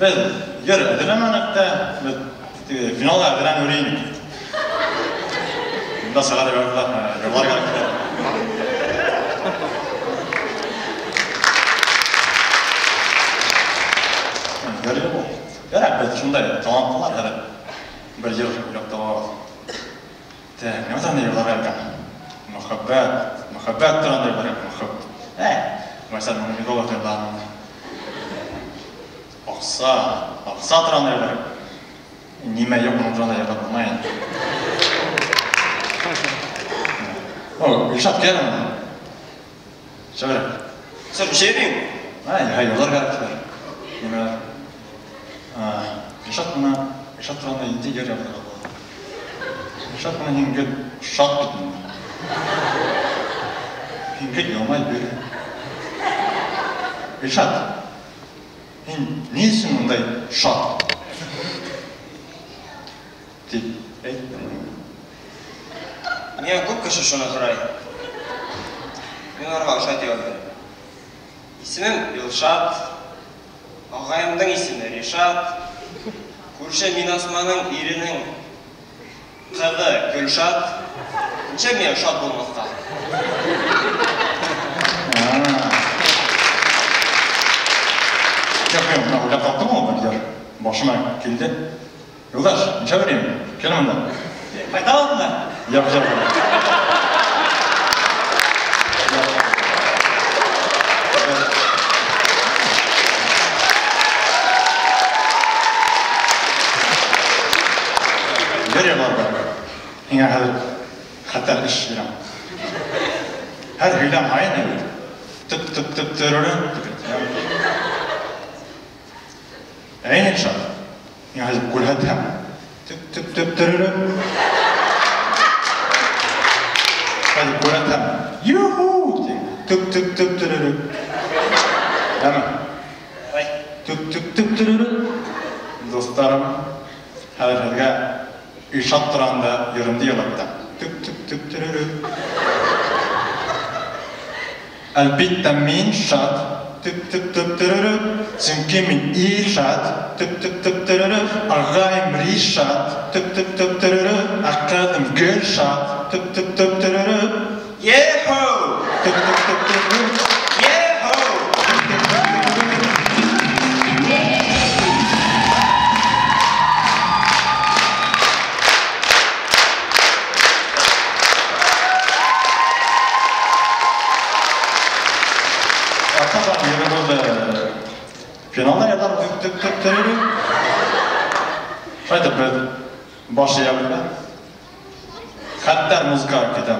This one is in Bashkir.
Беҙ йыр әҙерләмәнек тә, беҙ финалға әҙерләнеп йөрөй инек. Бында сығарып йырлар кәрәк. Йыр юҡ ул. Ярай, беҙ шундай талантлылар, хәҙер бер йыр уйлап табабыҙ. Так, нимә турында йырларға икән? Мөхәббәт, мөхәббәт турында йырларға, мөхәббәт. Мәсәлән, Мумиголов йырлаған. Аҡса, аҡса турында йырларға. Нимә юҡ, уның турында йырлап булмай инде. О, Илшат, кил әле. Шәберәк. Сер, нисә? Ай, йырлар кәрәк хәҙер. Нимәләр? Илшат бына, Илшат турында ниндәй йыр яҙырға була? Илшат бына һин гел шат бит инде. Һин гел йылмайып йөрөй. Илшат, һин ни өсөн ундай шат? Тип әйтте. Миңә күп кеше шуны һорай. Мин уларға ошолай тип яуап бирәм. Исемем Илшат, ағайымдың исеме Ришат, күрше Минасманың иренең ҡыҙы Гөлшат. Нисә миңә шат булмаҫҡа? Юҡ, мин бына уйлап таптым ул бер йыр. Башыма килде. Юлдаш, нисә бирәйем? Кил бында. Ҡайта алдыңмы? Юҡ, юҡ. Бер йырлар бар. Һиңә хәҙер хәтәр эш бирәм. Һәр һөйләм һайын инде. Тып-тып-тып төрөрөн тип әйтәм. Әйе, Илшат. Һиңә хәҙер күрһәтәм. Тып-тып-тып төрөрөн. Хәҙер күрһәтәм. Юху! Тип. Тып-тып-тып төрөрөн. Әмә. Ай. Тып-тып-тып төрөрөн. Дуҫтарым, хәҙер һеҙгә Илшат тураһында йырымды йырлаттым. Тып-тып-тып төрөрөн. Әлбиттә, мин шат. Тып-тып-тып төрөрөн. Сөнки мин Илшат. Тып-тып-тып төрөрөн. Ағайым Ришат. Тып-тып-тып төрөрөн. Ә ҡыҙым Гөлшат. Тып-тып-тып төрөрөн. Ехо! Тып-тып-тып төрөрөн. Ехо! Финалда ятар тып-тып-тып төрөрөн. Шулай итеп беҙ баш эйәбеҙ ҙә. Хәтәр музыка китә.